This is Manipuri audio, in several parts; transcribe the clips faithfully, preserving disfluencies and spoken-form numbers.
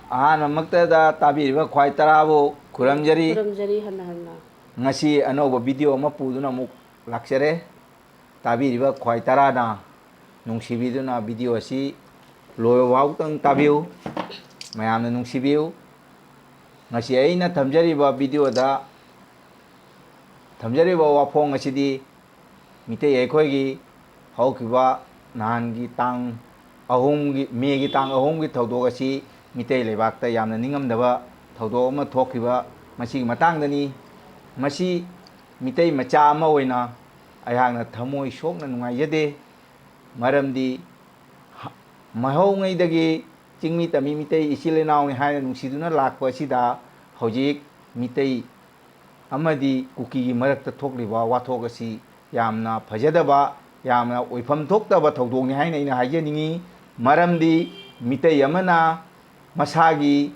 ꯑꯍꯥꯟꯕꯃꯛꯇꯗ ꯇꯥꯕꯤꯔꯤꯕ ꯈ꯭ꯋꯥꯏ ꯇꯔꯥꯕꯨ ꯈꯨꯔꯨꯝꯖꯔꯤ꯫ ꯈꯨꯔꯨꯝꯖꯔꯤ ꯍꯟꯅ ꯍꯟꯅ꯫ ꯉꯁꯤ ꯑꯅꯧꯕ ꯚꯤꯗꯤꯑꯣ ꯑꯃ ꯄꯨꯗꯨꯅ ꯑꯃꯨꯛ ꯂꯥꯛꯆꯔꯦ꯫ ꯇꯥꯕꯤꯔꯤꯕ ꯈ꯭ꯋꯥꯏ ꯇꯔꯥꯅ ꯅꯨꯡꯁꯤꯕꯤꯗꯨꯅ ꯚꯤꯗꯤꯑꯣ ꯑꯁꯤ ꯂꯣꯏꯕ ꯐꯥꯎꯗꯪ ꯇꯥꯕꯤꯌꯨ꯫ ꯃꯌꯥꯝꯅ ꯅꯨꯡꯁꯤꯕꯤꯌꯨ꯫ ꯉꯁꯤ ꯑꯩꯅ ꯊꯝꯖꯔꯤꯕ ꯚꯤꯗꯤꯑꯣꯗ ꯊꯝꯖꯔꯤꯕ ꯋꯥꯐꯣꯡ ꯑꯁꯤꯗꯤ ꯃꯤꯇꯩ ꯑꯩꯈꯣꯏꯒꯤ ꯍꯧꯈꯤꯕ ꯅꯍꯥꯟꯒꯤ ꯇꯥꯡ ꯑꯍꯨꯝꯒꯤ, ꯃꯦꯒꯤ ꯇꯥꯡ ꯑꯍꯨꯝꯒꯤ ꯊꯧꯗꯣꯛ ꯑꯁꯤ ꯃꯤꯇꯩ ꯂꯩꯕꯥꯛꯇ ꯌꯥꯝꯅ ꯅꯤꯡꯉꯝꯗꯕ ꯊꯧꯗꯣꯛ ꯑꯃ ꯊꯣꯛꯈꯤꯕ, ꯃꯁꯤꯒꯤ ꯃꯇꯥꯡꯗꯅꯤ꯫ ꯃꯁꯤ ꯃꯤꯇꯩ ꯃꯆꯥ ꯑꯃ ꯑꯣꯏꯅ ꯑꯩꯍꯥꯛꯅ ꯊꯃꯣꯏ ꯁꯣꯛꯅ ꯅꯨꯡꯉꯥꯏꯖꯗꯦ꯫ ꯃꯔꯝꯗꯤ ꯍ-, ꯃꯍꯧꯉꯩꯗꯒꯤ ꯆꯤꯡꯃꯤ ꯇꯝꯃꯤ ꯃꯤꯇꯩ ꯏꯆꯤꯜ ꯏꯅꯥꯎꯅꯤ ꯍꯥꯏꯅ ꯅꯨꯡꯁꯤꯗꯨꯅ ꯂꯥꯛꯄ ꯑꯁꯤꯗ ꯍꯧꯖꯤꯛ ꯃꯤꯇꯩ ꯑꯃꯗꯤ ꯀꯨꯀꯤꯒꯤ ꯃꯔꯛꯇ ꯊꯣꯛꯂꯤꯕ ꯋꯥꯊꯣꯛ ꯑꯁꯤ ꯌꯥꯝꯅ ꯐꯖꯗꯕ, ꯌꯥꯝꯅ ꯑꯣꯏꯐꯝ ꯊꯣꯛꯇꯕ ꯊꯧꯗꯣꯛꯅꯤ ꯍꯥꯏꯅ ꯑꯩꯅ ꯍꯥꯏꯖꯅꯤꯡꯏ꯫ ꯃꯔꯝꯗꯤ ꯃꯤꯇꯩ ꯑꯃꯅ ꯃꯁꯥꯒꯤ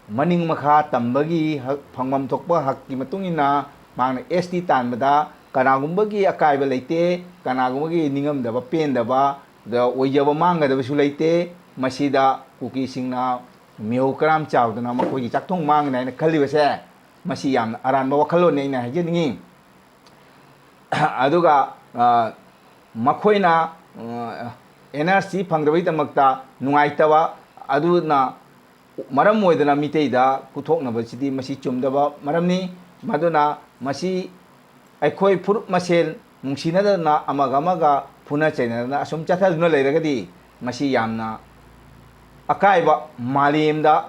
ꯃꯅꯤꯡ ꯃꯈꯥ ꯇꯝꯕꯒꯤ ꯍꯛ, ꯐꯪꯐꯝ ꯊꯣꯛꯄ ꯍꯛꯀꯤ ꯃꯇꯨꯡ ꯏꯟꯅ ꯃꯍꯥꯛꯅ ꯑꯦꯁ ꯇꯤ ꯇꯥꯟꯕꯗ ꯀꯅꯥꯒꯨꯝꯕꯒꯤ ꯑꯀꯥꯏꯕ ꯂꯩꯇꯦ, ꯀꯅꯥꯒꯨꯝꯕꯒꯤ ꯅꯤꯡꯉꯝꯗꯕ ꯄꯦꯟꯗꯕ, ꯗ ꯑꯣꯏꯖꯕ ꯃꯥꯡꯒꯗꯕꯁꯨ ꯂꯩꯇꯦ꯫ ꯃꯁꯤꯗ ꯀꯨꯀꯤꯁꯤꯡꯅ ꯃꯤꯍꯧ ꯀꯔꯥꯝ ꯆꯥꯎꯗꯅ ꯃꯈꯣꯏꯒꯤ ꯆꯥꯛꯊꯣꯡ ꯃꯥꯡꯒꯅꯤ ꯍꯥꯏꯅ ꯈꯜꯂꯤꯕꯁꯦ, ꯃꯁꯤ ꯌꯥꯝꯅ ꯑꯔꯥꯟꯕ ꯋꯥꯈꯜꯂꯣꯟꯅꯤ ꯑꯩꯅ ꯍꯥꯏꯖꯅꯤꯡꯉꯤ꯫ ꯑꯗꯨꯒ, ꯑ, ꯃꯈꯣꯏꯅ, ꯑ, ꯑꯦꯟ ꯑꯥꯔ ꯁꯤ ꯐꯪꯗꯕꯒꯤꯗꯃꯛꯇ ꯅꯨꯡꯉꯥꯏꯇꯕ ꯑꯗꯨꯅ ꯃꯔꯝ ꯑꯣꯏꯗꯅ ꯃꯤꯇꯩꯗ ꯄꯨꯊꯣꯛꯅꯕꯁꯤꯗꯤ ꯃꯁꯤ ꯆꯨꯝꯗꯕ ꯃꯔꯝꯅꯤ꯫ ꯃꯗꯨꯅ ꯃꯁꯤ ꯑꯩꯈꯣꯏ ꯐꯨꯔꯨꯞ ꯃꯁꯦꯜ ꯅꯨꯡꯁꯤꯅꯗꯅ ꯑꯃꯒ ꯑꯃꯒ ꯐꯨꯅ ꯆꯩꯅꯗꯅ ꯑꯁꯨꯝ ꯆꯠꯊꯗꯨꯅ ꯂꯩꯔꯒꯗꯤ ꯃꯁꯤ ꯌꯥꯝꯅ ꯑꯀꯥꯏꯕ, ꯃꯥꯂꯦꯝꯗ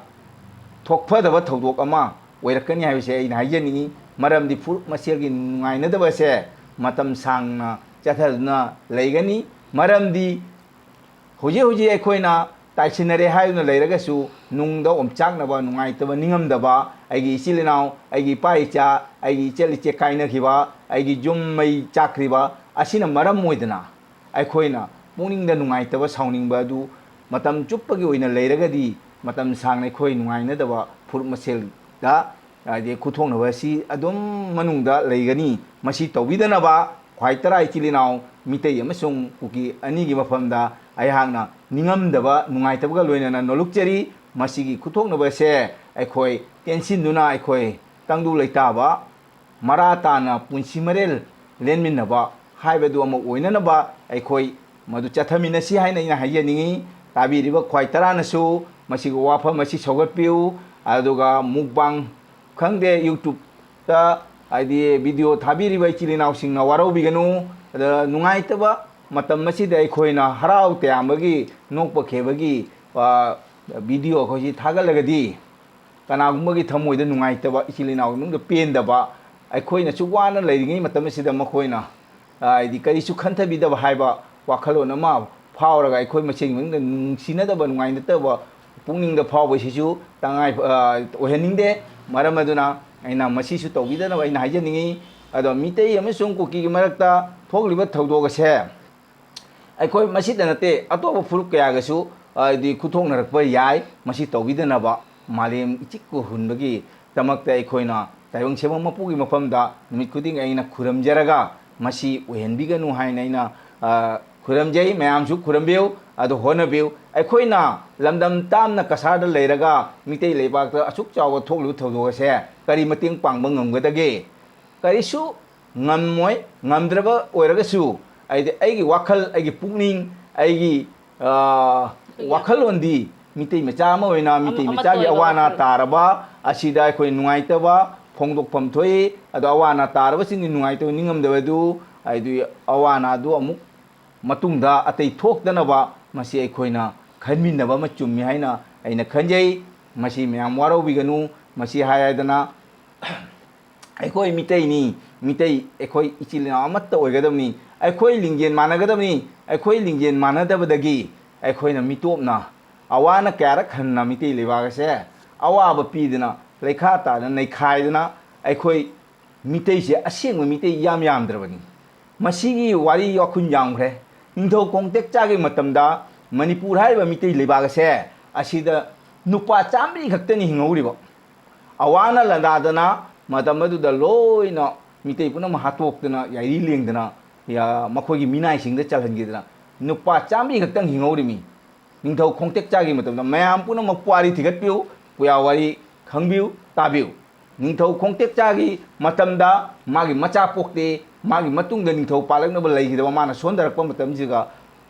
ꯊꯣꯛꯐꯗꯕ ꯊꯧꯗꯣꯛ ꯑꯃ ꯑꯣꯏꯔꯛꯀꯅꯤ ꯍꯥꯏꯕꯁꯦ ꯑꯩꯅ ꯍꯥꯏꯖꯅꯤꯡꯏ꯫ ꯃꯔꯝꯗꯤ ꯐꯨꯔꯨꯞ ꯃꯁꯦꯜꯒꯤ ꯅꯨꯡꯉꯥꯏꯅꯗꯕꯁꯦ ꯃꯇꯝ ꯁꯥꯡꯅ ꯆꯠꯊꯗꯨꯅ ꯂꯩꯒꯅꯤ꯫ ꯃꯔꯝꯗꯤ ꯍꯧꯖꯤꯛ ꯍꯧꯖꯤꯛ ꯑꯩꯈꯣꯏꯅ ꯇꯥꯏꯁꯤꯟꯅꯔꯦ ꯍꯥꯏꯗꯨꯅ ꯂꯩꯔꯒꯁꯨ, ꯅꯨꯡꯗ ꯑꯣꯝꯆꯥꯛꯅꯕ, ꯅꯨꯡꯉꯥꯏꯇꯕ, ꯅꯤꯡꯉꯝꯗꯕ, ꯑꯩꯒꯤ ꯏꯆꯤꯜ ꯏꯅꯥꯎ, ꯑꯩꯒꯤ ꯏꯄꯥ ꯏꯆꯥ, ꯑꯩꯒꯤ ꯏꯆꯜ ꯏꯆꯦ ꯀꯥꯏꯅꯈꯤꯕ, ꯑꯩꯒꯤ ꯌꯨꯝ ꯃꯩ ꯆꯥꯛꯈ꯭ꯔꯤꯕ ꯑꯁꯤꯅ ꯃꯔꯝ ꯑꯣꯏꯗꯅ ꯑꯩꯈꯣꯏꯅ ꯄꯨꯛꯅꯤꯡꯗ ꯅꯨꯡꯉꯥꯏꯇꯕ, ꯁꯥꯎꯅꯤꯡꯕ ꯑꯗꯨ ꯃꯇꯝ ꯆꯨꯞꯄꯒꯤ ꯑꯣꯏꯅ ꯂꯩꯔꯒꯗꯤ, ꯃꯇꯝ ꯁꯥꯡꯅ ꯑꯩꯈꯣꯏ ꯅꯨꯡꯉꯥꯏꯅꯗꯕ ꯐꯨꯔꯨꯞ ꯃꯁꯦꯜꯗ, ꯍꯥꯏꯗꯤ, ꯈꯨꯊꯣꯛꯅꯕ ꯑꯁꯤ ꯑꯗꯨꯝ ꯃꯅꯨꯡꯗ ꯂꯩꯒꯅꯤ꯫ ꯃꯁꯤ ꯇꯧꯕꯤꯗꯅꯕ ꯈ꯭ꯋꯥꯏ ꯇꯔꯥ ꯏꯆꯤꯜ ꯏꯅꯥꯎ ꯃꯤꯇꯩ ꯑꯃꯁꯨꯡ ꯀꯨꯀꯤ ꯑꯅꯤꯒꯤ ꯃꯐꯝꯗ ꯑꯩꯍꯥꯛꯅ ꯅꯤꯡꯉꯝꯗꯕ, ꯅꯨꯡꯉꯥꯏꯇꯕꯒ ꯂꯣꯏꯅꯅ ꯅꯣꯜꯂꯨꯛꯆꯔꯤ꯫ ꯃꯁꯤꯒꯤ ꯈꯨꯊꯣꯛꯅꯕꯁꯦ ꯑꯩꯈꯣꯏ ꯇꯦꯟꯁꯤꯟꯗꯨꯅ ꯑꯩꯈꯣꯏ ꯇꯪꯗꯨ ꯂꯩꯇꯥꯕ, ꯃꯔꯥ ꯇꯥꯅ ꯄꯨꯟꯁꯤ ꯃꯔꯦꯜ ꯂꯦꯟꯃꯤꯟꯅꯕ ꯍꯥꯏꯕꯗꯨ ꯑꯃ ꯑꯣꯏꯅꯅꯕ ꯑꯩꯈꯣꯏ ꯃꯗꯨ ꯆꯠꯊꯃꯤꯟꯅꯁꯤ ꯍꯥꯏꯅ ꯑꯩꯅ ꯍꯥꯏꯖꯅꯤꯡꯏ꯫ ꯇꯥꯕꯤꯔꯤꯕ ꯈ꯭ꯋꯥꯏ ꯇꯔꯥꯅꯁꯨ ꯃꯁꯤꯒꯤ ꯋꯥꯐꯝ ꯑꯁꯤ ꯁꯧꯒꯠꯄꯤꯌꯨ꯫ ꯑꯗꯨꯒ ꯃꯨꯛꯕꯥꯡ ꯈꯪꯗꯦ, YouTubeꯇ ꯍꯥꯏꯗꯤ video ꯊꯥꯕꯤꯔꯤꯕ ꯏꯆꯤꯜ ꯏꯅꯥꯎꯁꯤꯡꯅ ꯋꯥꯔꯧꯕꯤꯒꯅꯨ꯫ ꯑꯗ ꯅꯨꯡꯉꯥꯏꯇꯕ ꯃꯇꯝ ꯑꯁꯤꯗ ꯑꯩꯈꯣꯏꯅ ꯍꯔꯥꯎ ꯇꯌꯥꯝꯕꯒꯤ, ꯅꯣꯛꯄ ꯈꯦꯕꯒꯤ, ꯑ, video ꯑꯩꯈꯣꯏꯁꯤ ꯊꯥꯒꯠꯂꯒꯗꯤ ꯀꯅꯥꯒꯨꯝꯕꯒꯤ ꯊꯃꯣꯏꯗ ꯅꯨꯡꯉꯥꯏꯇꯕ, ꯏꯆꯤꯜ ꯏꯅꯥꯎ ꯏꯃꯨꯡꯗ ꯄꯦꯟꯗꯕ, ꯑꯩꯈꯣꯏꯅꯁꯨ ꯋꯥꯅ ꯂꯩꯔꯤꯉꯩ ꯃꯇꯝ ꯑꯁꯤꯗ ꯃꯈꯣꯏꯅ, ꯑ, ꯍꯥꯏꯗꯤ ꯀꯔꯤꯁꯨ ꯈꯟꯊꯕꯤꯗꯕ ꯍꯥꯏꯕ ꯋꯥꯈꯜꯂꯣꯟ ꯑꯃ ꯐꯥꯎꯔꯒ ꯑꯩꯈꯣꯏ ꯃꯁꯦꯟꯒꯤ ꯃꯅꯨꯡꯗ ꯅꯨꯡꯁꯤꯅꯗꯕ, ꯅꯨꯡꯉꯥꯏꯅꯗꯕ ꯄꯨꯛꯅꯤꯡꯗ ꯐꯥꯎꯕꯁꯤꯁꯨ ꯇꯉꯥꯏ, ꯑ, ꯑꯣꯏꯍꯟꯅꯤꯡꯗꯦ꯫ ꯃꯔꯝ ꯑꯗꯨꯅ ꯑꯩꯅ ꯃꯁꯤꯁꯨ ꯇꯧꯕꯤꯗꯅꯕ ꯑꯩꯅ ꯍꯥꯏꯖꯅꯤꯡꯉꯤ꯫ ꯑꯗꯣ ꯃꯤꯇꯩ ꯑꯃꯁꯨꯡ ꯀꯨꯀꯤꯒꯤ ꯃꯔꯛꯇ ꯊꯣꯛꯂꯤꯕ ꯊꯧꯗꯣꯛ ꯑꯁꯦ ꯑꯩꯈꯣꯏ ꯃꯁꯤꯗ ꯅꯠꯇꯦ, ꯑꯇꯣꯞꯄ ꯐꯨꯔꯨꯞ ꯀꯌꯥꯒꯁꯨ, ꯍꯥꯏꯗꯤ, ꯈꯨꯊꯣꯛꯅꯔꯛꯄ ꯌꯥꯏ꯫ ꯃꯁꯤ ꯇꯧꯕꯤꯗꯅꯕ ꯃꯥꯂꯦꯝ ꯏꯆꯤꯛꯄꯨ ꯍꯨꯟꯕꯒꯤꯗꯃꯛꯇ ꯑꯩꯈꯣꯏꯅ ꯇꯥꯏꯕꯪ ꯁꯦꯝꯕ ꯃꯄꯨꯒꯤ ꯃꯐꯝꯗ ꯅꯨꯃꯤꯠ ꯈꯨꯗꯤꯡꯒꯤ ꯑꯩꯅ ꯈꯨꯔꯝꯖꯔꯒ, ꯃꯁꯤ ꯑꯣꯏꯍꯟꯕꯤꯒꯅꯨ ꯍꯥꯏꯅ ꯑꯩꯅ, ꯑ, ꯈꯨꯔꯝꯖꯩ꯫ ꯃꯌꯥꯝꯁꯨ ꯈꯨꯔꯝꯕꯤꯌꯨ, ꯑꯗꯨ ꯍꯣꯠꯅꯕꯤꯌꯨ꯫ ꯑꯩꯈꯣꯏꯅ ꯂꯝꯗꯝ ꯇꯥꯝꯅ ꯀꯁꯥꯔꯗ ꯂꯩꯔꯒ ꯃꯤꯇꯩ ꯂꯩꯕꯥꯛꯇ ꯑꯁꯨꯛ ꯆꯥꯎꯕ ꯊꯣꯛꯂꯤꯕ ꯊꯧꯗꯣꯛ ꯑꯁꯦ ꯀꯔꯤ ꯃꯇꯦꯡ ꯄꯥꯡꯕ ꯉꯝꯒꯗꯒꯦ? ꯀꯔꯤꯁꯨ ꯉꯝꯃꯣꯏ꯫ ꯉꯝꯗ꯭ꯔꯕ ꯑꯣꯏꯔꯒꯁꯨ, ꯍꯥꯏꯗꯤ, ꯑꯩꯒꯤ ꯋꯥꯈꯜ, ꯑꯩꯒꯤ ꯄꯨꯛꯅꯤꯡ, ꯑꯩꯒꯤ, ꯑ, ꯋꯥꯈꯜꯂꯣꯟꯗꯤ ꯃꯤꯇꯩ ꯃꯆꯥ ꯑꯃ ꯑꯣꯏꯅ ꯃꯤꯇꯩ ꯑꯃꯠꯇ ꯃꯆꯥꯒꯤ ꯑꯣꯏꯕ ꯑꯋꯥ ꯑꯅꯥ ꯋꯥꯈꯜ꯫ ꯇꯥꯔꯕ ꯑꯁꯤꯗ ꯑꯩꯈꯣꯏ ꯅꯨꯡꯉꯥꯏꯇꯕ ꯐꯣꯡꯗꯣꯛꯐꯝ ꯊꯣꯛꯏ꯫ ꯑꯗꯣ ꯑꯋꯥ ꯑꯅꯥ ꯇꯥꯔꯕꯁꯤꯡꯒꯤ ꯅꯨꯡꯉꯥꯏꯇꯕ, ꯅꯤꯡꯉꯝꯗꯕ ꯑꯗꯨ, ꯍꯥꯏꯗꯤ, ꯑꯋꯥ ꯑꯅꯥꯗꯨ ꯑꯃꯨꯛ ꯃꯇꯨꯡꯗ ꯑꯇꯩ ꯊꯣꯛꯇꯅꯕ ꯃꯁꯤ ꯑꯩꯈꯣꯏꯅ ꯈꯟꯃꯤꯟꯅꯕ ꯑꯃ ꯆꯨꯝꯃꯤ ꯍꯥꯏꯅ ꯑꯩꯅ ꯈꯟꯖꯩ꯫ ꯃꯁꯤ ꯃꯌꯥꯝ ꯋꯥꯔꯧꯕꯤꯒꯅꯨ꯫ ꯃꯁꯤ ꯍꯥꯏ ꯍꯥꯏꯗꯅ ꯑꯩꯈꯣꯏ ꯃꯤꯇꯩꯅꯤ, ꯃꯤꯇꯩ ꯑꯩꯈꯣꯏ ꯏꯆꯤꯜ ꯏꯅꯥꯎ ꯑꯃꯠꯇ ꯑꯣꯏꯒꯗꯕꯅꯤ, ꯑꯩꯈꯣꯏ ꯂꯤꯡꯖꯦꯜ ꯃꯥꯟꯅꯒꯗꯕꯅꯤ꯫ ꯑꯩꯈꯣꯏ ꯂꯤꯡꯖꯦꯜ ꯃꯥꯟꯅꯗꯕꯗꯒꯤ ꯑꯩꯈꯣꯏꯅ ꯃꯤꯇꯣꯞꯅ ꯑꯋꯥꯅ ꯀꯌꯥꯔꯛ ꯍꯟꯅ ꯃꯤꯇꯩ ꯂꯩꯕꯥꯛ ꯑꯁꯦ ꯑꯋꯥꯕ ꯄꯤꯗꯅ, ꯂꯩꯈꯥ ꯇꯥꯗꯅ, ꯅꯩꯈꯥꯏꯗꯅ ꯑꯩꯈꯣꯏ ꯃꯤꯇꯩꯁꯦ ꯑꯁꯦꯡꯕ ꯃꯤꯇꯩ ꯏꯌꯥꯝ ꯌꯥꯝꯗ꯭ꯔꯕꯅꯤ꯫ ꯃꯁꯤꯒꯤ ꯋꯥꯔꯤ ꯋꯥꯈꯨꯟ ꯌꯥꯝꯈ꯭ꯔꯦ꯫ ꯅꯤꯡꯊꯧ ꯀꯣꯡꯇꯦꯛꯆꯥꯒꯤ ꯃꯇꯝꯗ ꯃꯅꯤꯄꯨꯔ ꯍꯥꯏꯔꯤꯕ ꯃꯤꯇꯩ ꯂꯩꯕꯥꯛ ꯑꯁꯦ ꯑꯁꯤꯗ ꯅꯨꯄꯥ ꯆꯥꯝꯃꯔꯤ ꯈꯛꯇꯅꯤ ꯍꯤꯡꯍꯧꯔꯤꯕ꯫ ꯑꯋꯥꯅ ꯂꯥꯟꯗꯥꯗꯅ ꯃꯇꯝ ꯑꯗꯨꯗ ꯂꯣꯏꯅ ꯃꯤꯇꯩ ꯄꯨꯝꯅꯃꯛ ꯍꯥꯠꯇꯣꯛꯇꯅ, ꯌꯥꯏꯔꯤ ꯂꯦꯡꯗꯅ, ꯌꯥ-, ꯃꯈꯣꯏꯒꯤ ꯃꯤꯅꯥꯏꯁꯤꯡꯗ ꯆꯜꯍꯟꯈꯤꯗꯅ ꯅꯨꯄꯥ ꯆꯥꯝꯃꯔꯤ ꯈꯛꯇꯪ ꯍꯤꯡꯍꯧꯔꯤꯃꯤ꯫ ꯅꯤꯡꯊꯧ ꯈꯣꯡꯇꯦꯛꯆꯥꯒꯤ ꯃꯇꯝꯗ ꯃꯌꯥꯝ ꯄꯨꯝꯅꯃꯛ ꯄꯨꯋꯥꯔꯤ ꯊꯤꯒꯠꯄꯤꯌꯨ, ꯄꯨꯌꯥ ꯋꯥꯔꯤ ꯈꯪꯕꯤꯌꯨ, ꯇꯥꯕꯤꯌꯨ꯫ ꯅꯤꯡꯊꯧ ꯈꯣꯡꯇꯦꯛꯆꯥꯒꯤ ꯃꯇꯝꯗ ꯃꯥꯒꯤ ꯃꯆꯥ ꯄꯣꯛꯇꯦ, ꯃꯥꯒꯤ ꯃꯇꯨꯡꯗ ꯅꯤꯡꯊꯧ ꯄꯥꯜꯂꯛꯅꯕ ꯂꯩꯈꯤꯗꯕ ꯃꯥꯅ ꯁꯣꯟꯊꯔꯛꯄ ꯃꯇꯝꯁꯤꯒ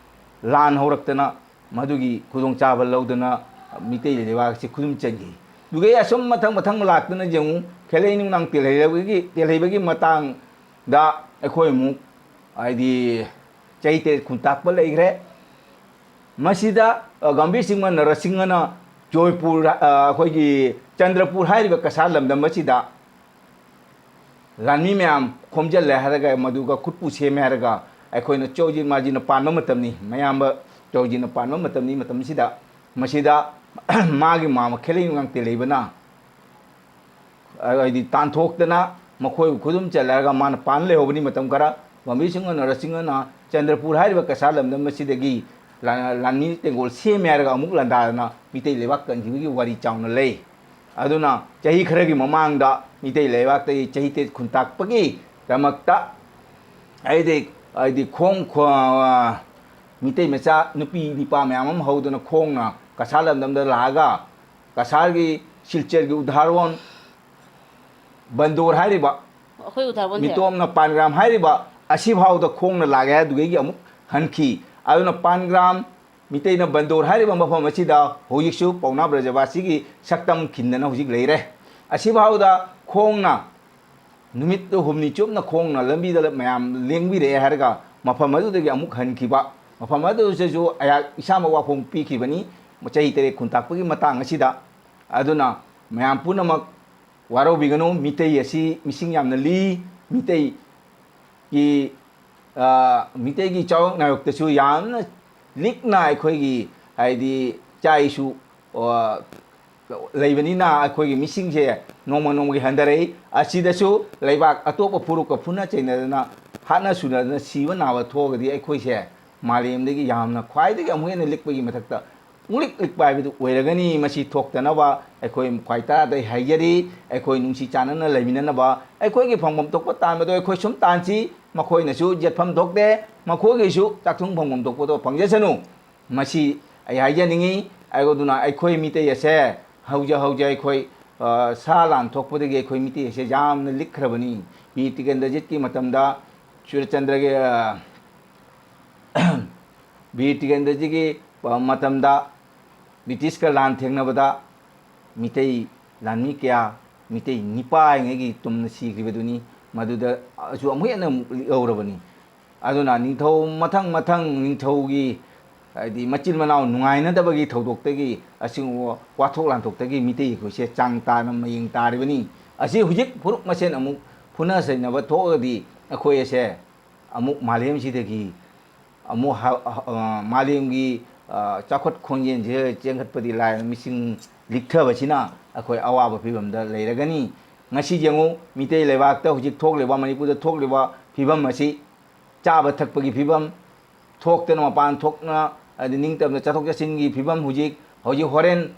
ꯂꯥꯟ ꯍꯧꯔꯛꯇꯅ ꯃꯗꯨꯒꯤ ꯈꯨꯗꯣꯡꯆꯥꯕ ꯂꯧꯗꯅ ꯃꯤꯇꯩ ꯂꯩꯕꯥꯛ ꯑꯁꯤ ꯈꯨꯗꯨꯝ ꯆꯟꯈꯤ꯫ ꯑꯗꯨꯒ ꯑꯁꯨꯝ ꯃꯊꯪ ꯃꯊꯪ ꯂꯥꯛꯇꯅ ꯌꯦꯡꯉꯨ, ꯈꯦꯂꯩ ꯅꯨꯡꯅꯥꯡ ꯇꯦꯜꯍꯩꯕꯒꯤ, ꯇꯦꯜꯍꯩꯕꯒꯤ ꯃꯇꯥꯡꯗ ꯑꯩꯈꯣꯏ ꯑꯃꯨꯛ ꯍꯥꯏꯗꯤ ꯆꯍꯤ ꯇꯔꯦꯠ ꯈꯨꯟꯇꯥꯛꯄ ꯂꯩꯈ꯭ꯔꯦ꯫ ꯃꯁꯤꯗ, ꯑ, ꯒꯝꯚꯤꯔ ꯁꯤꯡꯍ ꯅꯔꯁꯤꯡꯍꯅ ꯖꯣꯏꯄꯨꯔ, ꯑ, ꯑꯩꯈꯣꯏꯒꯤ ꯆꯟꯗ꯭ꯔꯄꯨꯔ ꯍꯥꯏꯔꯤꯕ ꯀꯁꯥꯔ ꯂꯝꯗꯝ ꯑꯁꯤꯗ ꯂꯥꯟꯃꯤ ꯃꯌꯥꯝ ꯈꯣꯝꯖꯤꯜꯂꯦ ꯍꯥꯏꯔꯒ ꯃꯗꯨꯒ ꯈꯨꯠꯄꯨ ꯁꯦꯝꯃꯦ ꯍꯥꯏꯔꯒ ꯑꯩꯈꯣꯏꯅ ꯆꯧꯖꯤꯟ ꯃꯥꯖꯤꯅ ꯄꯥꯟꯕ ꯃꯇꯝꯅꯤ, ꯃꯌꯥꯝꯕ ꯆꯧꯖꯤꯟꯅ ꯄꯥꯟꯕ ꯃꯇꯝꯅꯤ꯫ ꯃꯇꯝꯁꯤꯗ ꯃꯁꯤꯗ ꯃꯥꯒꯤ ꯃꯥꯃ ꯈꯦꯂꯩ ꯅꯨꯡꯅꯥꯡ ꯇꯦꯜꯍꯩꯕꯅ ꯍꯥꯏꯗꯤ ꯇꯥꯟꯊꯣꯛꯇꯅ ꯃꯈꯣꯏꯕꯨ ꯈꯨꯗꯨꯝ ꯆꯜꯂꯔꯒ ꯃꯥꯅ ꯄꯥꯟ ꯂꯩꯍꯧꯕꯅꯤ꯫ ꯃꯇꯝ ꯈꯔ ꯒꯝꯚꯤꯔ ꯁꯤꯡꯍ ꯅꯔꯁꯤꯡꯍꯅ ꯆꯟꯗ꯭ꯔꯄꯨꯔ ꯍꯥꯏꯔꯤꯕ ꯀꯁꯥꯔ ꯂꯝꯗꯝ ꯑꯁꯤꯗꯒꯤ ꯂꯥꯟ-, ꯂꯥꯟꯃꯤ ꯇꯦꯡꯒꯣꯜ ꯁꯦꯝꯃꯦ ꯍꯥꯏꯔꯒ ꯑꯃꯨꯛ ꯂꯥꯟꯗꯥꯗꯅ ꯃꯤꯇꯩ ꯂꯩꯕꯥꯛ ꯀꯟꯈꯤꯕꯒꯤ ꯋꯥꯔꯤ ꯆꯥꯎꯅ ꯂꯩ꯫ ꯑꯗꯨꯅ ꯆꯍꯤ ꯈꯔꯒꯤ ꯃꯃꯥꯡꯗ ꯃꯤꯇꯩ ꯂꯩꯕꯥꯛꯇꯒꯤ ꯆꯍꯤ ꯇꯔꯦꯠ ꯈꯨꯟꯇꯥꯛꯄꯒꯤꯗꯃꯛꯇ ꯍꯥꯏꯗꯤ, ꯍꯥꯏꯗꯤ ꯈꯣꯡ ꯈꯣ-, ꯃꯤꯇꯩ ꯃꯆꯥ ꯅꯨꯄꯤ ꯅꯨꯄꯥ ꯃꯌꯥꯝ ꯑꯃ ꯍꯧꯗꯨꯅ ꯈꯣꯡꯅ ꯀꯁꯥꯔ ꯂꯝꯗꯝꯗ ꯂꯥꯛꯑꯒ ꯀꯁꯥꯔꯒꯤ ꯁꯤꯜꯆꯔꯒꯤ ꯎꯗꯥꯔꯋꯣꯟ ꯕꯟꯗꯣꯔ ꯍꯥꯏꯔꯤꯕ, ꯑꯩꯈꯣꯏ ꯎꯗꯥꯔꯋꯣꯟꯁꯦ? ꯃꯤꯇꯣꯝꯅ ꯄꯥꯟꯒ꯭ꯔꯥꯝ ꯍꯥꯏꯔꯤꯕ ꯑꯁꯤꯐꯥꯎꯗ ꯈꯣꯡꯅ ꯂꯥꯛꯑꯦ, ꯑꯗꯨꯗꯒꯤ ꯑꯃꯨꯛ ꯍꯟꯈꯤ꯫ ꯑꯗꯨꯅ ꯄꯥꯟꯒ꯭ꯔꯥꯝ ꯃꯤꯇꯩꯅ ꯕꯟꯗꯣꯔ ꯍꯥꯏꯔꯤꯕ ꯃꯐꯝ ꯑꯁꯤꯗ ꯍꯧꯖꯤꯛꯁꯨ ꯄꯥꯎꯅꯥ ꯕ꯭ꯔꯖꯕꯥꯁꯤꯒꯤ ꯁꯛꯇꯝ ꯈꯤꯟꯗꯅ ꯍꯧꯖꯤꯛ ꯂꯩꯔꯦ꯫ ꯑꯁꯤꯐꯥꯎꯗ ꯈꯣꯡꯅ ꯅꯨꯃꯤꯠ ꯍꯨꯝꯅꯤ ꯆꯨꯞꯅ ꯈꯣꯡꯅ ꯂꯝꯕꯤꯗ ꯃꯌꯥꯝ ꯂꯦꯡꯕꯤꯔꯛꯑꯦ ꯍꯥꯏꯔꯒ ꯃꯐꯝ ꯑꯗꯨꯗꯒꯤ ꯑꯃꯨꯛ ꯍꯟꯈꯤꯕ, ꯃꯐꯝ ꯑꯗꯨꯗꯁꯨ ꯑꯩꯍꯥꯛ ꯏꯁꯥꯃꯛ ꯋꯥꯐꯣꯡ ꯄꯤꯈꯤꯕꯅꯤ ꯆꯍꯤ ꯇꯔꯦꯠ ꯈꯨꯟꯇꯥꯛꯄꯒꯤ ꯃꯇꯥꯡ ꯑꯁꯤꯗ꯫ ꯑꯗꯨꯅ ꯃꯌꯥꯝ ꯄꯨꯝꯅꯃꯛ ꯋꯥꯔꯧꯕꯤꯒꯅꯨ, ꯃꯤꯇꯩ ꯑꯁꯤ ꯃꯤꯁꯤꯡ ꯌꯥꯝꯅ ꯂꯤ, ꯃꯤꯇꯩꯒꯤ, ꯑ, ꯃꯤꯇꯩꯒꯤ ꯆꯥꯎꯔꯛ ꯅꯥꯏꯔꯛꯇꯁꯨ ꯌꯥꯝꯅ ꯂꯤꯛꯅ ꯑꯩꯈꯣꯏꯒꯤ ꯍꯥꯏꯗꯤ ꯏꯆꯥ ꯏꯁꯨ, ꯑ, ꯂꯩꯕꯅꯤꯅ ꯑꯩꯈꯣꯏꯒꯤ ꯃꯤꯁꯤꯡꯁꯦ ꯅꯣꯡꯃ ꯅꯣꯡꯃꯒꯤ ꯍꯟꯊꯔꯛꯏ꯫ ꯑꯁꯤꯗꯁꯨ ꯂꯩꯕꯥꯛ ꯑꯇꯣꯞꯄ ꯐꯨꯔꯨꯞꯀ ꯐꯨꯅ ꯆꯩꯅꯗꯅ, ꯍꯥꯠꯅ ꯁꯨꯅꯗꯅ ꯁꯤꯕ ꯅꯥꯕ ꯊꯣꯛꯑꯒꯗꯤ ꯑꯩꯈꯣꯏꯁꯦ ꯃꯥꯂꯦꯝꯗꯒꯤ ꯌꯥꯝꯅ ꯈ꯭ꯋꯥꯏꯗꯒꯤ ꯑꯃꯨꯛ ꯍꯦꯟꯅ ꯂꯤꯛꯄꯒꯤ ꯃꯊꯛꯇ ꯄꯨꯡꯂꯤꯛ ꯂꯤꯛꯄ ꯍꯥꯏꯕꯗꯨ ꯑꯣꯏꯔꯒꯅꯤ꯫ ꯃꯁꯤ ꯊꯣꯛꯇꯅꯕ ꯑꯩꯈꯣꯏ ꯈ꯭ꯋꯥꯏ ꯇꯔꯥꯗ ꯑꯩ ꯍꯥꯏꯖꯔꯤ, ꯑꯩꯈꯣꯏ ꯅꯨꯡꯁꯤ ꯆꯥꯟꯅꯅ ꯂꯩꯃꯤꯟꯅꯅꯕ ꯑꯩꯈꯣꯏꯒꯤ ꯐꯪꯐꯝ ꯊꯣꯛꯄ ꯇꯥꯟꯕꯗꯣ ꯑꯩꯈꯣꯏ ꯁꯨꯝ ꯇꯥꯟꯁꯤ, ꯃꯈꯣꯏꯅꯁꯨ ꯌꯦꯠꯐꯝ ꯊꯣꯛꯇꯦ, ꯃꯈꯣꯏꯒꯤꯁꯨ ꯆꯥꯛꯊꯨꯡ ꯐꯪꯐꯝ ꯊꯣꯛꯄꯗꯣ ꯐꯪꯖꯁꯅꯨ꯫ ꯃꯁꯤ ꯑꯩ ꯍꯥꯏꯖꯅꯤꯡꯉꯤ꯫ ꯑꯗꯨꯅ ꯑꯩꯈꯣꯏ ꯃꯤꯇꯩ ꯑꯁꯦ ꯍꯧꯖꯤꯛ ꯍꯧꯖꯤꯛ ꯑꯩꯈꯣꯏ, ꯑ, ꯁꯥ ꯂꯥꯟ ꯊꯣꯛꯄꯗꯒꯤ ꯑꯩꯈꯣꯏ ꯃꯤꯇꯩ ꯑꯁꯦ ꯌꯥꯝꯅ ꯂꯤꯛꯈ꯭ꯔꯕꯅꯤ꯫ ꯕꯤꯔ ꯇꯤꯀꯦꯟꯗ꯭ꯔꯖꯤꯠꯀꯤ ꯃꯇꯝꯗ, ꯁꯨꯔꯆꯟꯗ꯭ꯔꯒꯤ, ꯑ, ꯕꯤꯔ ꯇꯤꯀꯦꯟꯗ꯭ꯔꯖꯤꯠꯀꯤ, ꯑ, ꯃꯇꯝꯗ ꯕ꯭ꯔꯤꯇꯤꯁꯀ ꯂꯥꯟ ꯊꯦꯡꯅꯕꯗ ꯃꯤꯇꯩ ꯂꯥꯟꯃꯤ ꯀꯌꯥ, ꯃꯤꯇꯩ ꯅꯤꯄꯥ ꯍꯥꯏꯉꯩꯒꯤ ꯇꯨꯝꯅ ꯁꯤꯈ꯭ꯔꯤꯕꯗꯨꯅꯤ꯫ ꯃꯗꯨꯗꯁꯨ ꯑꯃꯨꯛ ꯍꯦꯟꯅ ꯑꯃꯨꯛ ꯂꯤꯛꯍꯧꯔꯕꯅꯤ꯫ ꯑꯗꯨꯅ ꯅꯤꯡꯊꯧ ꯃꯊꯪ ꯃꯊꯪ ꯅꯤꯡꯊꯧꯒꯤ, ꯍꯥꯏꯗꯤ, ꯃꯆꯤꯟ ꯃꯅꯥꯎ ꯅꯨꯡꯉꯥꯏꯅꯗꯕꯒꯤ ꯊꯧꯗꯣꯛꯇꯒꯤ, ꯑꯁꯤꯒꯨꯝꯕ ꯋꯥꯊꯣꯛ ꯂꯥꯟꯊꯣꯛꯇꯒꯤ ꯃꯤꯇꯩ ꯑꯩꯈꯣꯏꯁꯦ ꯆꯥꯡ ꯇꯥꯅ ꯃꯌꯦꯡ ꯇꯥꯔꯤꯕꯅꯤ꯫ ꯑꯁꯤ ꯍꯧꯖꯤꯛ ꯐꯨꯔꯨꯞ ꯃꯁꯦꯟ ꯑꯃꯨꯛ ꯐꯨꯅ ꯆꯩꯅꯕ ꯊꯣꯛꯑꯒꯗꯤ ꯑꯩꯈꯣꯏ ꯑꯁꯦ ꯑꯃꯨꯛ ꯃꯥꯂꯦꯝꯁꯤꯗꯒꯤ ꯑꯃꯨꯛ ꯍ-, ꯍ-, ꯑ, ꯃꯥꯂꯦꯝꯒꯤ, ꯑ, ꯆꯥꯎꯈꯠ ꯈꯣꯡꯖꯦꯜꯁꯦ ꯆꯦꯟꯈꯠꯄꯗꯤ ꯂꯥꯏꯔꯅ ꯃꯤꯁꯤꯡ ꯂꯤꯛꯊꯕꯁꯤꯅ ꯑꯩꯈꯣꯏ ꯑꯋꯥꯕ ꯐꯤꯕꯝꯗ ꯂꯩꯔꯒꯅꯤ꯫ ꯉꯁꯤ ꯌꯦꯡꯉꯨ, ꯃꯤꯇꯩ ꯂꯩꯕꯥꯛꯇ ꯍꯧꯖꯤꯛ ꯊꯣꯛꯂꯤꯕ, ꯃꯅꯤꯄꯨꯔꯗ ꯊꯣꯛꯂꯤꯕ ꯐꯤꯕꯝ ꯑꯁꯤ, ꯆꯥꯕ ꯊꯛꯄꯒꯤ ꯐꯤꯕꯝ, ꯊꯣꯛꯇꯅ ꯃꯄꯥꯟ ꯊꯣꯛꯅ, ꯍꯥꯏꯗꯤ, ꯅꯤꯡꯇꯝꯅ ꯆꯠꯊꯣꯛ ꯆꯠꯁꯤꯟꯒꯤ ꯐꯤꯕꯝ, ꯍꯧꯖꯤꯛ, ꯍꯧꯖꯤꯛ ꯍꯣꯔꯦꯟ,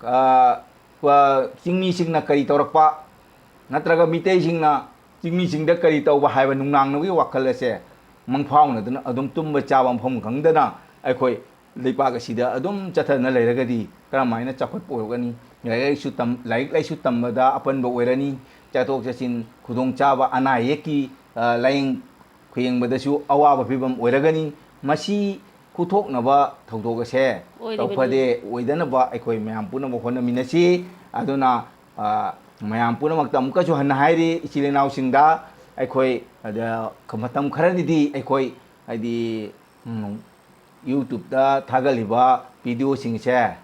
ꯑ, ꯑ, ꯆꯤꯡꯃꯤꯁꯤꯡꯅ ꯀꯔꯤ ꯇꯧꯔꯛꯄ, ꯅꯠꯇ꯭ꯔꯒ ꯃꯤꯇꯩꯁꯤꯡꯅ ꯆꯤꯡꯃꯤꯁꯤꯡꯗ ꯀꯔꯤ ꯇꯧꯕ ꯍꯥꯏꯕ ꯅꯨꯡꯅꯥꯡꯅꯕꯒꯤ ꯋꯥꯈꯜ ꯑꯁꯦ ꯃꯪꯐꯥꯎꯅꯗꯨꯅ ꯑꯗꯨꯝ ꯇꯨꯝꯕ ꯆꯥꯕ ꯃꯐꯝ ꯈꯪꯗꯅ ꯑꯩꯈꯣꯏ ꯂꯩꯄꯥꯛ ꯑꯁꯤꯗ ꯑꯗꯨꯝ ꯆꯠꯊꯗꯨꯅ ꯂꯩꯔꯒꯗꯤ ꯀꯔꯝꯍꯥꯏꯅ ꯆꯥꯎꯈꯠꯄ ꯑꯣꯏꯔꯛꯀꯅꯤ? ꯂꯥꯏꯔꯤꯛ ꯂꯥꯏꯁꯨ ꯇꯝ-, ꯂꯥꯏꯔꯤꯛ ꯂꯥꯏꯁꯨ ꯇꯝꯕꯗ ꯑꯄꯟꯕ ꯑꯣꯏꯔꯅꯤ꯫ ꯆꯠꯊꯣꯛ ꯆꯠꯁꯤꯟ ꯈꯨꯗꯣꯡꯆꯥꯕ, ꯑꯅꯥ ꯑꯌꯦꯛꯀꯤ, ꯑ, ꯂꯥꯌꯦꯡ ꯈꯨꯌꯦꯡꯕꯗꯁꯨ ꯑꯋꯥꯕ ꯐꯤꯕꯝ ꯑꯣꯏꯔꯒꯅꯤ꯫ ꯃꯁꯤ ꯈꯨꯊꯣꯛꯅꯕ ꯊꯧꯗꯣꯛ ꯑꯁꯦ ꯑꯣꯏꯔꯤꯕꯅꯤ꯫ ꯇꯧꯐꯗꯦ ꯑꯣꯏꯗꯅꯕ ꯑꯩꯈꯣꯏ ꯃꯌꯥꯝ ꯄꯨꯝꯅꯃꯛ ꯍꯣꯠꯅꯃꯤꯟꯅꯁꯤ꯫ ꯑꯗꯨꯅ, ꯑ, ꯃꯌꯥꯝ ꯄꯨꯝꯅꯃꯛꯇ ꯑꯃꯨꯛꯀꯁꯨ ꯍꯟꯅ ꯍꯥꯏꯔꯤ, ꯏꯆꯤꯜ ꯏꯅꯥꯎꯁꯤꯡꯗ ꯑꯩꯈꯣꯏ, ꯑꯗ, ꯃꯇꯝ ꯈꯔꯗꯗꯤ ꯑꯩꯈꯣꯏ, ꯍꯥꯏꯗꯤ, ꯎꯝ, YouTube-ꯇ ꯊꯥꯒꯠꯂꯤꯕ video-ꯁꯤꯡꯁꯦ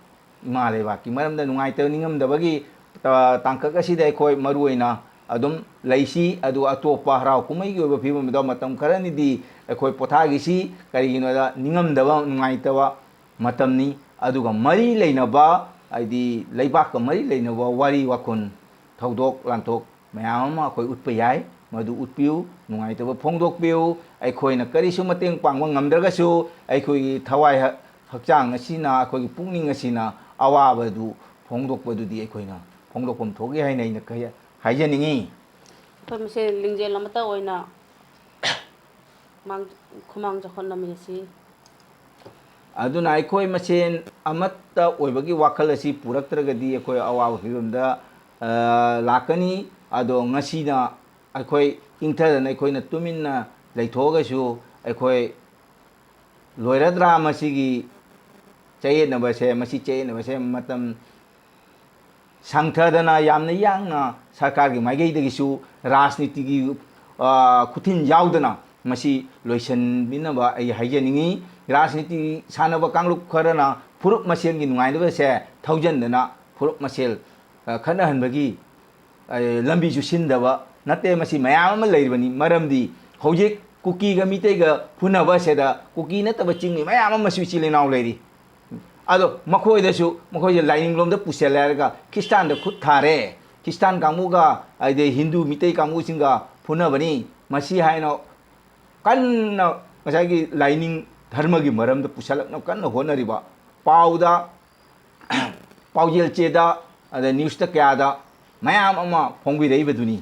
ꯏꯃꯥ ꯂꯩꯕꯥꯛꯀꯤ ꯃꯔꯝꯗ ꯅꯨꯡꯉꯥꯏꯇꯕ ꯅꯤꯡꯉꯝꯗꯕꯒꯤ, ꯑ, ꯇꯥꯡꯀꯛ ꯑꯁꯤꯗ ꯑꯩꯈꯣꯏ ꯃꯔꯨ ꯑꯣꯏꯅ ꯑꯗꯨꯝ ꯂꯩꯁꯤ꯫ ꯑꯗꯨꯒ ꯑꯇꯣꯞꯄ ꯍꯔꯥꯎ ꯀꯨꯝꯍꯩꯒꯤ ꯑꯣꯏꯕ ꯐꯤꯕꯝꯗ ꯃꯇꯝ ꯈꯔꯅꯤꯗꯤ ꯑꯩꯈꯣꯏ ꯄꯣꯊꯥꯈꯤꯁꯤ꯫ ꯀꯔꯤꯒꯤꯅꯣꯗ ꯅꯤꯡꯉꯝꯗꯕ, ꯅꯨꯡꯉꯥꯏꯇꯕ ꯃꯇꯝꯅꯤ꯫ ꯑꯗꯨꯒ ꯃꯔꯤ ꯂꯩꯅꯕ, ꯍꯥꯏꯗꯤ ꯂꯩꯕꯥꯛꯀ ꯃꯔꯤ ꯂꯩꯅꯕ ꯋꯥꯔꯤ ꯋꯥꯈꯨꯟ, ꯊꯧꯗꯣꯛ ꯂꯥꯟꯊꯣꯛ ꯃꯌꯥꯝ ꯑꯃ ꯑꯩꯈꯣꯏ ꯎꯠꯄ ꯌꯥꯏ꯫ ꯃꯗꯨ ꯎꯠꯄꯤꯌꯨ, ꯅꯨꯡꯉꯥꯏꯇꯕ ꯐꯣꯡꯗꯣꯛꯄꯤꯌꯨ꯫ ꯑꯩꯈꯣꯏꯅ ꯀꯔꯤꯁꯨ ꯃꯇꯦꯡ ꯄꯥꯡꯕ ꯉꯝꯗ꯭ꯔꯒꯁꯨ ꯑꯩꯈꯣꯏꯒꯤ ꯊꯋꯥꯏ ꯍ-, ꯍꯛꯆꯥꯡ ꯑꯁꯤꯅ, ꯑꯩꯈꯣꯏꯒꯤ ꯄꯨꯛꯅꯤꯡ ꯑꯁꯤꯅ ꯑꯋꯥꯕꯗꯨ ꯐꯣꯡꯗꯣꯛꯄꯗꯨꯗꯤ ꯑꯩꯈꯣꯏꯅ ꯐꯣꯡꯗꯣꯛꯐꯝ ꯊꯣꯛꯏ ꯍꯥꯏꯅ ꯑꯩꯅ ꯀꯩ-, ꯍꯥꯏꯖꯅꯤꯡꯉꯤ꯫ ꯑꯩꯈꯣꯏ ꯃꯁꯦꯜ ꯂꯤꯡꯖꯦꯜ ꯑꯃꯠꯇ ꯑꯣꯏꯅ ꯃꯥꯡ-, ꯈꯨꯃꯥꯡ ꯆꯥꯎꯈꯠꯅꯃꯤꯟꯅꯁꯤ꯫ ꯑꯗꯨꯅ ꯑꯩꯈꯣꯏ ꯃꯁꯦꯟ ꯑꯃꯠꯇ ꯑꯣꯏꯕꯒꯤ ꯋꯥꯈꯜ ꯑꯁꯤ ꯄꯨꯔꯛꯇ꯭ꯔꯒꯗꯤ ꯑꯩꯈꯣꯏ ꯑꯋꯥꯕ ꯐꯤꯕꯝꯗ, ꯑ, ꯂꯥꯛꯀꯅꯤ꯫ ꯑꯗꯣ ꯉꯁꯤꯅ ꯑꯩꯈꯣꯏ ꯏꯪꯊꯗꯅ ꯑꯩꯈꯣꯏꯅ ꯇꯨꯃꯤꯟꯅ ꯂꯩꯊꯣꯛꯑꯒꯁꯨ ꯑꯩꯈꯣꯏ ꯂꯣꯏꯔꯗ꯭ꯔꯥ ꯃꯁꯤꯒꯤ ꯆꯌꯦꯠꯅꯕꯁꯦ? ꯃꯁꯤ ꯆꯌꯦꯠꯅꯕꯁꯦ ꯃꯇꯝ ꯁꯥꯡꯊꯗꯅ ꯌꯥꯝꯅ ꯌꯥꯡꯅ ꯁꯔꯀꯥꯔꯒꯤ ꯃꯥꯏꯀꯩꯗꯒꯤꯁꯨ ꯔꯥꯖꯅꯤꯇꯤꯒꯤ, ꯑ, ꯈꯨꯠꯊꯤꯟ ꯌꯥꯎꯗꯅ ꯃꯁꯤ ꯂꯣꯏꯁꯤꯟꯕꯤꯅꯕ ꯑꯩ ꯍꯥꯏꯖꯅꯤꯡꯏ꯫ ꯔꯥꯖꯅꯤꯇꯤ ꯁꯥꯟꯅꯕ ꯀꯥꯡꯂꯨꯞ ꯈꯔꯅ ꯐꯨꯔꯨꯞ ꯃꯁꯦꯜꯒꯤ ꯅꯨꯡꯉꯥꯏꯅꯕꯁꯦ ꯊꯧꯖꯟꯗꯅ ꯐꯨꯔꯨꯞ ꯃꯁꯦꯜ, ꯑ, ꯈꯠꯅꯍꯟꯕꯒꯤ, ꯑ, ꯂꯝꯕꯤꯁꯨ ꯁꯤꯟꯗꯕ ꯅꯠꯇꯦ꯫ ꯃꯁꯤ ꯃꯌꯥꯝ ꯑꯃ ꯂꯩꯔꯤꯕꯅꯤ꯫ ꯃꯔꯝꯗꯤ ꯍꯧꯖꯤꯛ ꯀꯨꯀꯤꯒ ꯃꯤꯇꯩꯒ ꯐꯨꯅꯕ ꯑꯁꯤꯗ ꯀꯨꯀꯤ ꯅꯠꯇꯕ ꯆꯤꯡꯃꯤ ꯃꯌꯥꯝ ꯑꯃꯁꯨ ꯏꯆꯤꯜ ꯏꯅꯥꯎ ꯂꯩꯔꯤ꯫ ꯑꯗꯣ ꯃꯈꯣꯏꯗꯁꯨ, ꯃꯈꯣꯏꯁꯦ ꯂꯥꯏꯅꯤꯡꯂꯣꯝꯗ ꯄꯨꯁꯤꯜꯂꯦ ꯍꯥꯏꯔꯒ ꯈ꯭ꯔꯤꯁꯇꯥꯟꯗ ꯈꯨꯠ ꯊꯥꯔꯦ, ꯈ꯭ꯔꯤꯁꯇꯥꯟ ꯀꯥꯡꯕꯨꯒ, ꯑꯗꯩ ꯍꯤꯟꯗꯨ ꯃꯤꯇꯩ ꯀꯥꯡꯕꯨꯁꯤꯡꯒ ꯐꯨꯅꯕꯅꯤ꯫ ꯃꯁꯤ ꯍꯥꯏꯅ ꯀꯟꯅ ꯉꯁꯥꯏꯒꯤ ꯂꯥꯏꯅꯤꯡ ꯙꯔꯃꯒꯤ ꯃꯔꯝꯗ ꯄꯨꯁꯜꯂꯛꯅꯕ ꯀꯟꯅ ꯍꯣꯠꯅꯔꯤꯕ, ꯄꯥꯎꯗ, ꯄꯥꯎꯖꯦꯜ ꯆꯦꯗ, ꯑꯗ ꯅ꯭ꯌꯨꯁꯇ ꯀꯌꯥꯗ ꯃꯌꯥꯝ ꯑꯃ ꯐꯣꯡꯕꯤꯔꯛꯏꯕꯗꯨꯅꯤ꯫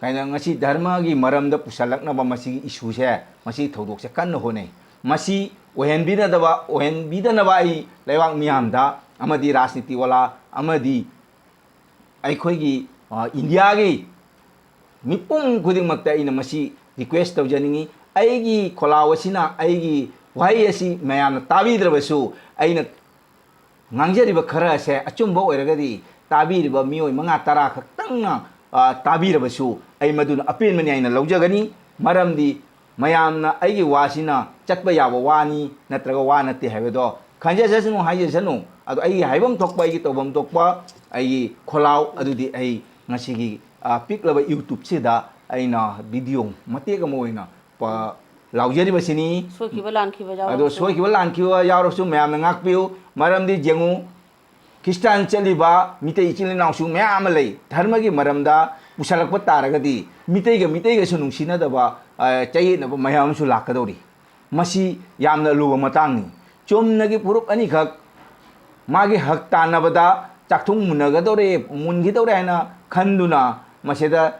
ꯀꯥꯏꯅ ꯉꯁꯤ ꯙꯔꯃꯒꯤ ꯃꯔꯝꯗ ꯄꯨꯁꯜꯂꯛꯅꯕ ꯃꯁꯤꯒꯤ ꯏꯁꯨꯁꯦ, ꯃꯁꯤꯒꯤ ꯊꯧꯗꯣꯛꯁꯦ ꯀꯟꯅ ꯍꯣꯠꯅꯩ꯫ ꯃꯁꯤ ꯑꯣꯏꯍꯟꯕꯤꯅꯗꯕ, ꯑꯣꯏꯍꯟꯕꯤꯗꯅꯕ ꯑꯩ ꯂꯩꯕꯥꯛ ꯃꯤꯌꯥꯝꯗ ꯑꯃꯗꯤ ꯔꯥꯖꯅꯤꯇꯤ ꯋꯥꯂꯥ ꯑꯃꯗꯤ ꯑꯩꯈꯣꯏꯒꯤ, ꯑ, ꯏꯟꯗꯤꯌꯥꯒꯤ ꯃꯤꯄꯨꯝ ꯈꯨꯗꯤꯡꯃꯛꯇ ꯑꯩꯅ ꯃꯁꯤ ꯔꯤꯀ꯭ꯋꯦꯁ ꯇꯧꯖꯅꯤꯡꯏ꯫ ꯑꯩꯒꯤ ꯈꯣꯜꯂꯥꯎ ꯑꯁꯤꯅ, ꯑꯩꯒꯤ ꯋꯥꯍꯩ ꯑꯁꯤ ꯃꯌꯥꯝꯅ ꯇꯥꯕꯤꯗ꯭ꯔꯕꯁꯨ, ꯑꯩꯅ ꯉꯥꯡꯖꯔꯤꯕ ꯈꯔ ꯑꯁꯦ ꯑꯆꯨꯝꯕ ꯑꯣꯏꯔꯒꯗꯤ ꯇꯥꯕꯤꯔꯤꯕ ꯃꯤꯑꯣꯏ ꯃꯉꯥ ꯇꯔꯥ ꯈꯛꯇꯪꯅ, ꯑ, ꯇꯥꯕꯤꯔꯕꯁꯨ ꯑꯩ ꯃꯗꯨꯅ ꯑꯄꯦꯟꯕꯅꯤ ꯍꯥꯏꯅ ꯂꯧꯖꯒꯅꯤ꯫ ꯃꯔꯝꯗꯤ ꯃꯌꯥꯝꯅ ꯑꯩꯒꯤ ꯋꯥꯁꯤꯅ ꯆꯠꯄ ꯌꯥꯕ ꯋꯥꯅꯤ ꯅꯠꯇ꯭ꯔꯒ ꯋꯥ ꯅꯠꯇꯦ ꯍꯥꯏꯕꯗꯣ ꯈꯟꯖꯖꯁꯅꯨ, ꯍꯥꯏꯖꯁꯅꯨ꯫ ꯑꯗꯣ ꯑꯩꯒꯤ ꯍꯥꯏꯐꯝ ꯊꯣꯛꯄ, ꯑꯩꯒꯤ ꯇꯧꯐꯝ ꯊꯣꯛꯄ, ꯑꯩꯒꯤ ꯈꯣꯜꯂꯥꯎ ꯑꯗꯨꯗꯤ ꯑꯩ ꯉꯁꯤꯒꯤ, ꯑ, ꯄꯤꯛꯂꯕ YouTubeꯁꯤꯗ ꯑꯩꯅ ꯚꯤꯗꯤꯑꯣ ꯃꯇꯦꯛ ꯑꯃ ꯑꯣꯏꯅ ꯄ-, ꯂꯥꯎꯖꯔꯤꯕꯁꯤꯅꯤ꯫ ꯁꯣꯏꯈꯤꯕ ꯂꯥꯟꯈꯤꯕ ꯑꯗꯣ ꯌꯥꯎꯔꯁꯨ꯫ ꯁꯣꯏꯈꯤꯕ ꯂꯥꯟꯈꯤꯕ ꯌꯥꯎꯔꯁꯨ ꯃꯌꯥꯝꯅ ꯉꯥꯛꯄꯤꯌꯨ꯫ ꯃꯔꯝꯗꯤ ꯌꯦꯡꯉꯨ, ꯈ꯭ꯔꯤꯁꯇꯥꯟ ꯆꯠꯂꯤꯕ ꯃꯤꯇꯩ ꯏꯆꯤꯜ ꯏꯅꯥꯎꯁꯨ ꯃꯌꯥꯝ ꯑꯃ ꯂꯩ꯫ ꯙꯔꯃꯒꯤ ꯃꯔꯝꯗ ꯄꯨꯁꯜꯂꯛꯄ ꯇꯥꯔꯒꯗꯤ ꯃꯤꯇꯩꯒ ꯃꯤꯇꯩꯒꯁꯨ ꯅꯨꯡꯁꯤꯅꯗꯕ, ꯑ, ꯆꯌꯦꯠꯅꯕ ꯃꯌꯥꯝ ꯑꯃꯁꯨ ꯂꯥꯛꯀꯗꯧꯔꯤ꯫ ꯃꯁꯤ ꯌꯥꯝꯅ ꯂꯨꯕ ꯃꯇꯥꯡꯅꯤ꯫ ꯆꯨꯝꯅꯒꯤ ꯐꯨꯔꯨꯞ ꯑꯅꯤꯈꯛ ꯃꯥꯒꯤ ꯍꯛ ꯇꯥꯟꯅꯕꯗ ꯆꯥꯛꯊꯨꯡ ꯃꯨꯟꯅꯒꯗꯧꯔꯦ, ꯃꯨꯟꯈꯤꯗꯧꯔꯦ ꯍꯥꯏꯅ ꯈꯟꯗꯨꯅ ꯃꯁꯤꯗ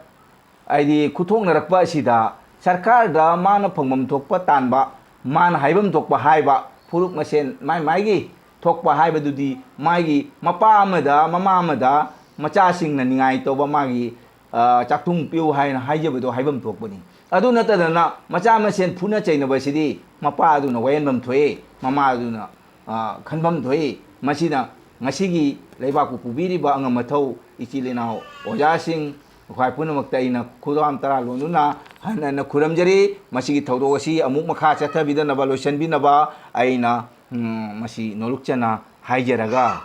ꯍꯥꯏꯗꯤ ꯈꯨꯠꯊꯣꯛꯅꯔꯛꯄ ꯑꯁꯤꯗ ꯁꯔꯀꯥꯔꯗ ꯃꯥꯅ ꯐꯪꯐꯝ ꯊꯣꯛꯄ ꯇꯥꯟꯕ, ꯃꯥꯅ ꯍꯥꯏꯐꯝ ꯊꯣꯛꯄ ꯍꯥꯏꯕ, ꯐꯨꯔꯨꯞ ꯃꯁꯦꯟ ꯃꯥꯏ ꯃꯥꯏꯒꯤ ꯊꯣꯛꯄ ꯍꯥꯏꯕꯗꯨꯗꯤ ꯃꯥꯒꯤ ꯃꯄꯥ ꯑꯃꯗ, ꯃꯃꯥ ꯑꯃꯗ ꯃꯆꯥꯁꯤꯡꯅ ꯅꯤꯡꯉꯥꯏ ꯇꯧꯕ, ꯃꯥꯒꯤ, ꯑ, ꯆꯥꯛꯊꯨꯡ ꯄꯤꯌꯨ ꯍꯥꯏꯅ ꯍꯥꯏꯖꯕꯗꯣ ꯍꯥꯏꯐꯝ ꯊꯣꯛꯄꯅꯤ꯫ ꯑꯗꯨ ꯅꯠꯇꯗꯅ ꯃꯆꯥ ꯃꯁꯦꯟ ꯐꯨꯅ ꯆꯩꯅꯕꯁꯤꯗꯤ ꯃꯄꯥ ꯑꯗꯨꯅ ꯋꯥꯌꯦꯟꯐꯝ ꯊꯣꯛꯏ, ꯃꯃꯥ ꯑꯗꯨꯅ, ꯑ, ꯈꯟꯐꯝ ꯊꯣꯛꯏ꯫ ꯃꯁꯤꯅ ꯉꯁꯤꯒꯤ ꯂꯩꯕꯥꯛꯄꯨ ꯄꯨꯕꯤꯔꯤꯕ ꯑꯉꯝ ꯑꯊꯧ ꯏꯆꯤꯜ ꯏꯅꯥꯎ ꯑꯣꯖꯥꯁꯤꯡ, ꯈ꯭ꯋꯥꯏ ꯄꯨꯝꯅꯃꯛꯇ ꯑꯩꯅ ꯈꯨꯗꯥꯝ ꯇꯔꯥ ꯂꯣꯟꯗꯨꯅ ꯍꯟꯅ ꯍꯟꯅ ꯈꯨꯔꯨꯝꯖꯔꯤ꯫ ꯃꯁꯤꯒꯤ ꯊꯧꯗꯣꯛ ꯑꯁꯤ ꯑꯃꯨꯛ ꯃꯈꯥ ꯆꯠꯊꯕꯤꯗꯅꯕ, ꯂꯣꯏꯁꯤꯟꯕꯤꯅꯕ ꯑꯩꯅ, ꯎꯝ, ꯃꯁꯤ ꯅꯣꯂꯨꯛꯆꯅ ꯍꯥꯏꯖꯔꯒ,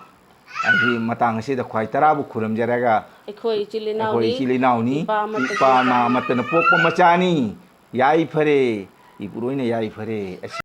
ꯑꯩꯒꯤ ꯃꯇꯥꯡ ꯑꯁꯤꯗ ꯈ꯭ꯋꯥꯏ ꯇꯔꯥꯕꯨ ꯈꯨꯔꯨꯝꯖꯔꯒ, ꯑꯩꯈꯣꯏ ꯏꯆꯤꯜ ꯑꯩꯈꯣꯏ ꯏꯅꯥꯎꯅꯤ, ꯏꯆꯤꯜ ꯏꯅꯥꯎꯅꯤ, ꯏꯄꯥ ꯑꯃꯠꯇ ꯏꯄꯥ ꯏꯃꯥ ꯄꯣꯛꯄ ꯑꯃꯠꯇꯅ ꯄꯣꯛꯄ ꯃꯆꯥꯅꯤ꯫ ꯌꯥꯏꯐꯔꯦ, ꯏꯄꯨꯔꯣꯏꯅ ꯌꯥꯏꯐꯔꯦ꯫